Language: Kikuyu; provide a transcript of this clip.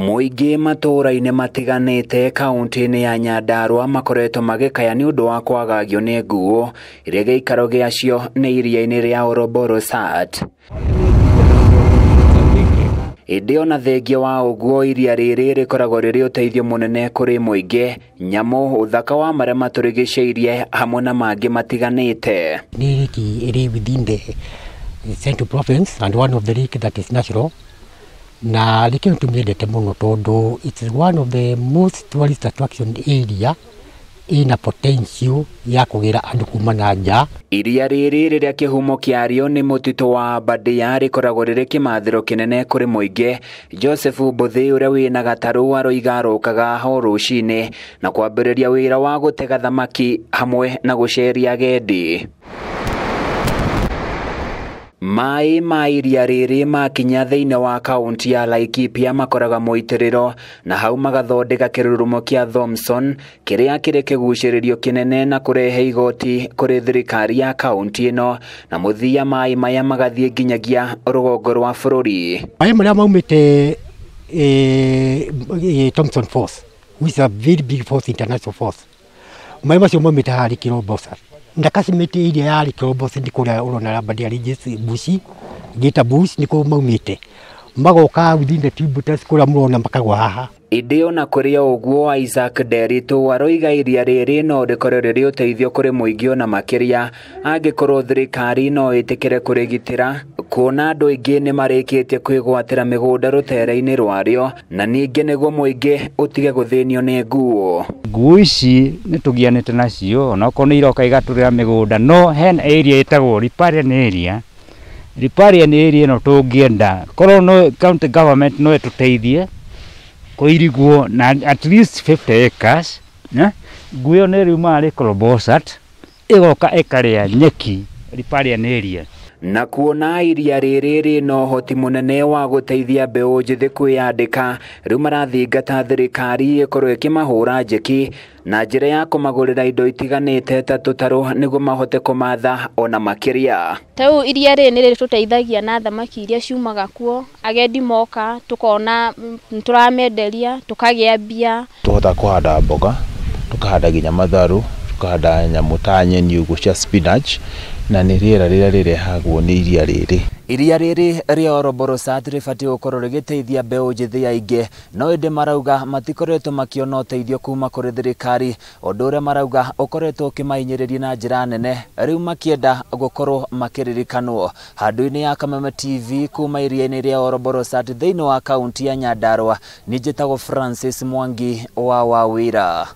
Mũingĩ matũũra-inĩ matiganĩte kaunti-inĩ ya Nyandarua makoretwo magĩkaya nĩ ũndũ wa kwagagio nĩ nguo iria gĩikaro gĩacio nĩ iria-inĩ rĩa Oroborosat. Ĩndĩ ona thengia wa ũguo iria rĩrĩ rĩkoragwo rĩrĩ ũteithio mũnene kũrĩ mũingĩ, nyamũ, ũthaka wa marĩa matũrigicĩirie hamwe na mangĩ matiganĩte. Nĩ lake ĩrĩ within the Central Province and one of the lake that is natural. Na lake ĩno tũmĩendete mũno tondũ it is one of the most tourist attraction area ĩna potential ya kũgĩra andũ kuma na nja. Iria rĩrĩ rĩrĩa kĩhumo kĩarĩo nĩ mũtitũ wa Aberdare rĩkoragwo rĩrĩ kĩmathĩro kĩnene kũrĩ mũingĩ. Joseph Mbuthi ũrĩa wĩna gatarũ aroiga arokaga ho rũcinĩ na kwambĩrĩria wĩra wa gũtega thamaki hamwe na gũceria agendi. Maĩ ma iria rĩrĩ makinya thĩinĩ wa kaunti ya Laikipia makoraga mũitĩrĩro na hau magathondeka kĩrurumo kĩa Thomson kĩrĩa kĩrĩ kĩgucĩrĩrio kĩnene na kũrehe igoti kũrĩ thirikari ya kaunti ĩno, na mũthia maĩ maya magathiĩ nginyagia rũgongo rwa bũrũri. Maĩ marĩa maumĩte Thomson Falls, which is a very big falls, international falls, maĩ macio maumĩte haha Lake Olbolosat na catchment area ya Lake Olbolosat nĩ kũrĩa ũrona Aberdare Ranges bush, Gita bush nĩkuo maumĩte magoka within the tributaries kũrĩa mũrona makagwa haha. Ĩndĩ ona kũrĩ o ũguo Isaac Nderitu aroiga iria rĩrĩ no rĩkorwo rĩrĩ ũteithio kũrĩ mũingĩ ona makĩria angĩkorwo thirikari no ĩtĩkĩre kũrĩgitĩra, kuona andũ aingĩ nĩ marĩkĩtie kwĩgwatĩra mĩgũnda rũtere-inĩ rwarĩo na ningĩ nĩguo mũingĩ ũtige gũthĩnio nĩ nguo. Nguo ici nĩ tũgianĩte nacio onokorwo nĩ iroka igatũrĩra mĩgũnda, no hena area ĩtagwo riparian area. Riparian area ĩno tũngĩenda korwo no county government no ĩtũteithie kũirigwo na at least 50 acres, ne? Nguo ĩyo nĩ ĩriumaga Lake Olbolosat ĩgoka ĩkarĩa nyeki riparian area. Na kuona iria rĩrĩ rĩna ũhoti mũnene wa gũteithia mbeũ njĩthĩ kwĩyandĩka, rĩu marathingata thirikari ĩkorwo ĩkĩmahũra njeki na njĩra ya kũmagũrĩra indo itiganĩte ta tũtarũ nĩguo mahote kũmatha ona makĩria. Ta rĩu iria rĩrĩ nĩ rĩtũteithagia na thamaki iria ciumaga kuo, agendi moka tukona nĩtũramenderia tukagĩa mbia. Tũhota kũhanda mboga, tũkahanda nginya matharũ, tũkahanda nyamũ ta nyeni ũguo cia spinach, na nĩ rĩera rĩrĩa rĩrehagwo nĩ iria rĩrĩ. Iria rĩrĩ rĩa Oroborosat rĩbatiĩ gũkorwo rĩgĩteithia mbeũ njĩthĩ aingĩ, no ĩndĩ marauga matikoretwo makĩona ũteithio kuma kũrĩ thirikari, ũndũ ũrĩa marauga ũkoretwo ũkĩmahinyĩrĩria na njĩra nene, rĩu makĩenda gũkorwo makĩririkanwo. Handũ-inĩ ya Kameme TV kuma iria-inĩ rĩa Oroborosat thĩinĩ wa kaunti ya Nyandarua, niĩ njĩtagwo Francis Mwangi wa Wawira.